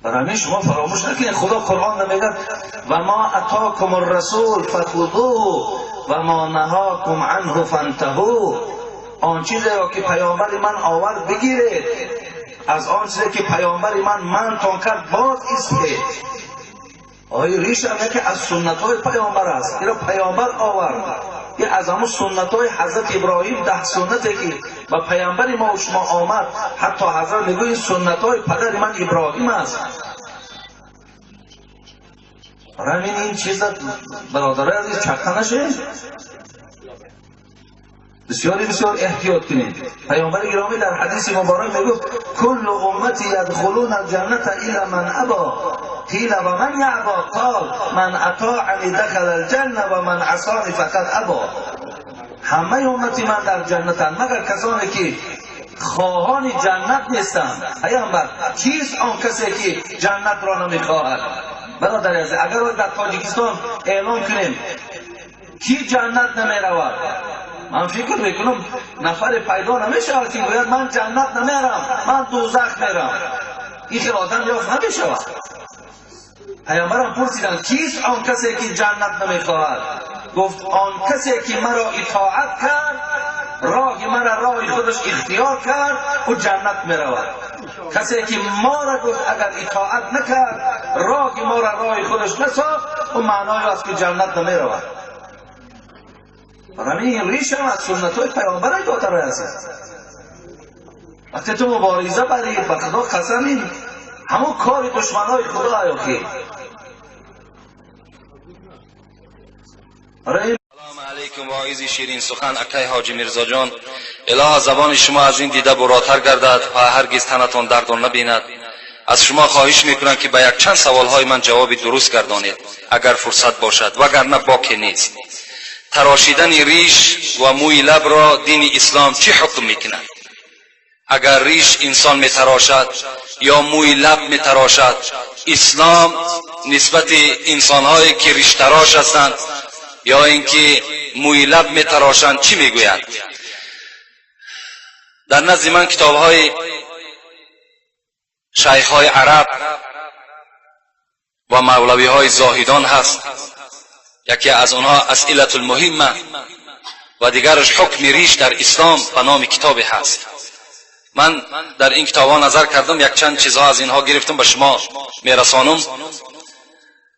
Барои шумо фаромӯш накунед, Худо Қуръон мегӯяд: ва ма атокум ар-расул фахузуҳу ва ма наҳакум анҳу фантаҳу. Он чизеро ки паёмбари ман овард бигиред, аз он чизе ки паёмбари ман манътон кард боз истед. Оё риш ҳам яке аз суннатҳои паёмбар аст? Инро паёмбар овард. Ин аз ҳамон суннатҳои ҳазрати Иброҳим, 10 суннате ки ба паёмбари мо ва шумо омад. Ҳатто ҳазрат мегӯяд ин суннатҳои падари ман Иброҳим аст. Барои ин чиза бародарои азиз чаққа нашед, бисёри бисёр эҳтиёт кунед. Паёмбари гиромӣ дар ҳадиси муборак мегӯфт: куллу уммати ядхулуна алҷанната илла ман аба. Қила ва ман яъба? Қол ман атоани дахала алҷанна ва ман асани фақад аба. Ҳамаи уммати ман дар ҷаннатанд, магар касоне ки хоҳони ҷаннат нестанд. Паёмбар кист он касе ки ҷаннатро намехоҳад? Бародари азиз, агар дар Тоҷикистон эълон кунем ки ҷаннат намеравад, ман фикр мекунам нафаре пайдо намешавад ки гӯяд ман ҷаннат намерам, ман дӯзах мерам. Ин хел одам ёфт намешавад. Паёмбарам пурсиданд: кист он касе ки ҷаннат намехоҳад? Гуфт: он касе ки маро итоат кард, роҳи мара роҳи худаш ихтиёр кард, ӯ ҷаннат меравад. Касе ки моро гуфт агар итоат накард, роҳи моро роҳи худаш насохт, ӯ маънои аст ки ҷаннат намеравад. Барои ин риш ҳам аз суннатҳои паёмбар додарои азиз. Вақте ту мубориза барӣ, ба Худо қасам, ин ҳамон кори душманои Худо ё ки. Салом алейкум, воизи ширин сухан акай ҳоҷи Мирзоҷон. Илоҳо забони шумо аз ин дида буротар гардад ва ҳаргиз танатон дардон набинад. Аз шумо хоҳиш мекунам ки ба якчанд саволҳои ман ҷавоби дуруст гардонед, агар фурсат бошад, вагарна боке нест. Тарошидани риш ва мӯи лабро дини ислом чӣ ҳукм мекунад? Агар риш инсон метарошад ё мӯи лаб метарошад, ислом нисбати инсонҳое ки риштарош ҳастанд ё ин ки мӯи лаб метарошанд чӣ мегӯяд? Дар назди ман китобҳои шайхҳои араб ва мавлавиҳои зоҳидон ҳаст. Яке аз онҳо асилату лмуҳимма ва дигараш ҳукми риш дар ислом ба номи китобе ҳаст. Ман дар ин китобҳо назар кардам, якчанд чизҳо аз инҳо гирифтам, ба шумо мерасонам.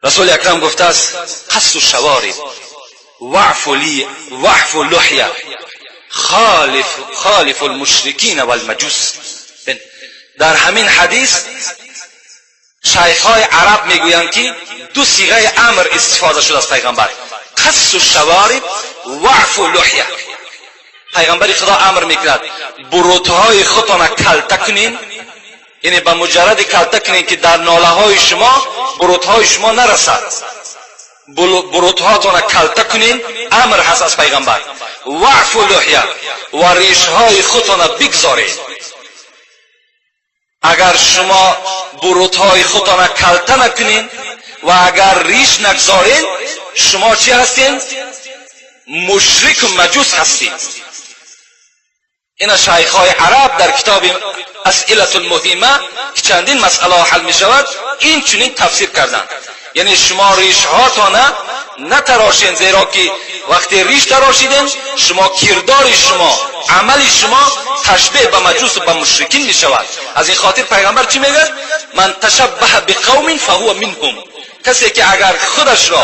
Расули акрам гуфтааст: қассу шавориб ваъфу ли ваъфу луҳя холифу лмушрикина валмаҷус. Дар ҳамин ҳадис шайхҳои араб мегӯянд ки ду сиғаи амр истифода шуд аз пайғамбар: қассу шавориб ваъфу луҳя. Пайғамбари Худо амр мекунад: бурутҳои худтона калта кунин, яъне ба муҷарради калта кунин ки дар нолаҳои шумо бурутҳои шумо нарасад, бурутҳоятона калта кунин, амр ҳаст аз пайғамбар. Ваъфу луҳя, ва ришҳои худтона бигзоред. Агар шумо бурутҳои худтона калта накунин ва агар риш нагзоред, шумо чӣ ҳастед? Мушрику маҷус ҳастед. Ина шайхҳои араб дар китоби асилату лмуҳима ки чандин масъалаҳо ҳал мешавад, ин чунин тафсир карданд. Яъне шумо ришҳоятона натарошен, зеро ки вақте риш тарошидем, шумо кирдори шумо, амали шумо ташбеҳ ба маҷусу ба мушрикин мешавад. Аз ин хотир пайғамбар чӣ мегӯяд? Ман ташаббаҳа биқавмин фаҳува минҳум. Касе ки агар худашро,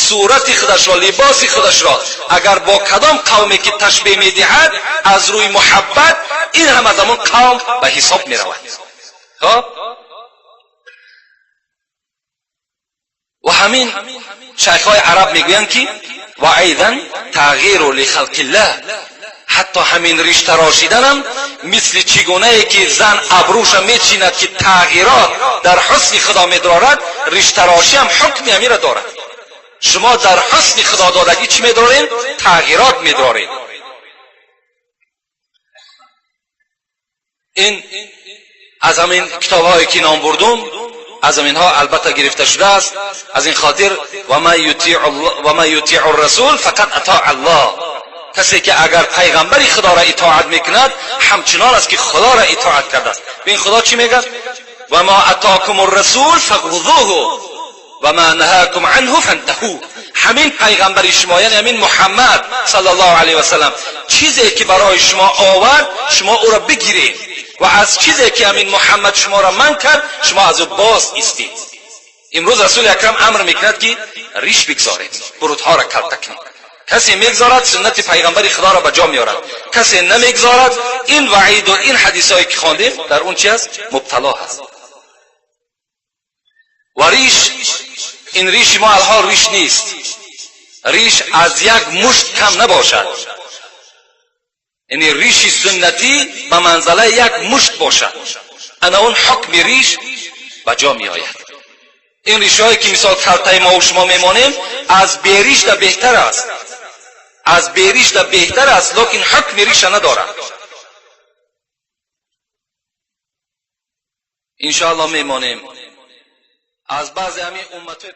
сурати худашро, либоси худашро агар бо кадом қавме ки ташбеҳ медиҳад аз рӯи муҳаббат, ин ҳам аз ҳамон қавм ба ҳисоб меравад. Хоб, ва ҳамин шайхҳои араб мегӯянд ки ва айдан тағйиру лихалқиллаҳ, ҳатто ҳамин риш тарошиданам мисли чӣ гунае ки зан абрӯша мечинад ки тағйирот дар ҳусни Худо медорад, риштарошиам ҳукми ҳамира дорад. Шумо дар ҳусни худододагӣ чӣ медоред? Тағйирот медоред. Ин аз ҳамин китобҳое ки ном бурдум, аз ҳаминҳо албатта гирифта шудааст. Аз ин хотир ва ман ютиъу расул фақад атоа аллоҳ. Касе ки агар пайғамбари Худоро итоат мекунад, ҳамчунон аст ки Худоро итоат кардааст. Бин Худо чӣ мегӯяд? و ما اتاکم الرسول فخذوه و ما نهاکم عنه فانتهوا. همین پیغمبر شما، یعنی همین محمد صلی الله علیه و سلم، چیزی که برای شما آورد شما او را بگیرید و از چیزی که همین محمد شما را من کرد شما از او باز ایستید. امروز رسول اکرم امر میکند که ریش بگذارید، برودها را کلته کنید. کسی میگذارد سنت پیغمبر خدا را به جا میارد، کسی نمیگذارد این وعید و این حدیث هایی که خواندیم در اون چی است؟ مبتلا هست. و ریش، این ریش ما الحال ریش نیست، ریش از یک مشت کم نباشد، یعنی ریش سنتی به منزله یک مشت باشد، انا اون حکم ریش به جا می آید. این ریش هایی که مثال کلته ما و شما میمانیم از بیریش در بهتر است، از بیریش در بهتر است، لیکن حکم ریش ندارد. انشاءالله میمانیم از بعضی همین امتهای